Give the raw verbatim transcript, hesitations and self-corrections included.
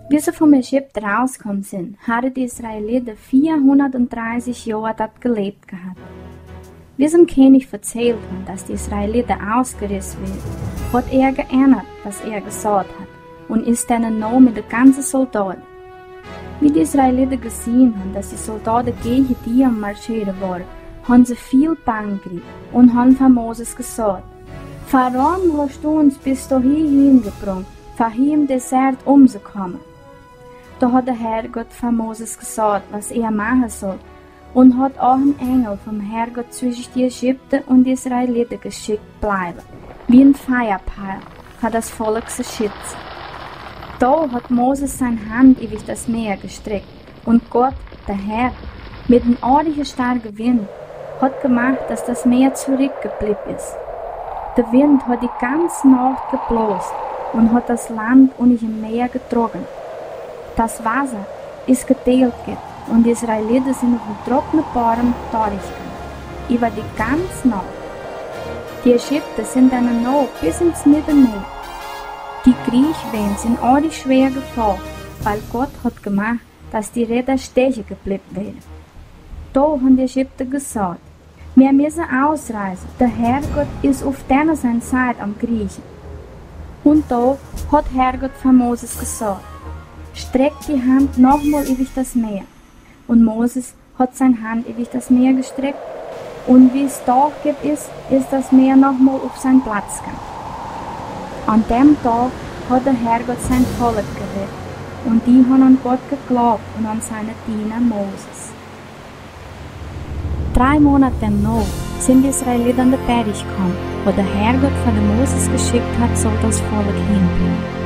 Wie se vom Ägipten rauskommen sind, hadden die Israeliten vierhundertdreißig Jahre dort gelebt gehabt. Wie se dem König erzählt haben, dass die Israeliten ausgerissen werden, hat er geändert, was er gesagt hat, und ist dann noch mit der ganzen Soldaten. Wie die Israeliten gesehen haben, dass die Soldaten gegen die am Marschieren waren, haben sie viel Bang gekriegt und haben von Moses gesagt: Warum hast du uns bis dahin gebracht, von hier im Desert umzukommen? Da hat der Herrgott von Moses gesagt, was er machen soll, und hat auch einen Engel vom Herrgott zwischen die Ägipter und die Israeliten geschickt bleiben, wie ein Feuerpfeil, für das Volk zu schützen. Da hat Moses seine Hand über das Meer gestreckt, und Gott, der Herr, mit einem ordentlichen starken Wind, hat gemacht, dass das Meer zurückgeblieben ist. Der Wind hat die ganze Nacht geblasen und hat das Land unter dem Meer getragen. Das Wasser ist geteilt geworden und die Israeliten sind auf dem trockenen Boden durchgegangen, über die ganze Nacht. Die Ägipter sind dann noch bis ins Mittelmeer. Die Griechen sind ordentlich schwer gefallen, weil Gott hat gemacht, dass die Retter stechen geblieben wären. Da haben die Ägipter gesagt: Wir müssen ausreisen, der Herrgott ist auf deiner Seite am Griechen. Und da hat Herrgott von Moses gesagt: Streck die Hand nochmal über das Meer. Und Moses hat seine Hand über das Meer gestreckt, und wie es da ist, ist das Meer nochmal auf seinen Platz gegangen. An dem Tag hat der Herrgott sein Volk gerettet, und die haben an Gott geglaubt und an seinen Diener Moses. Drei Monate danach sind die Israeliten an den Berg gekommen, wo der Herrgott von Moses geschickt hat, soll das Volk hinbringen.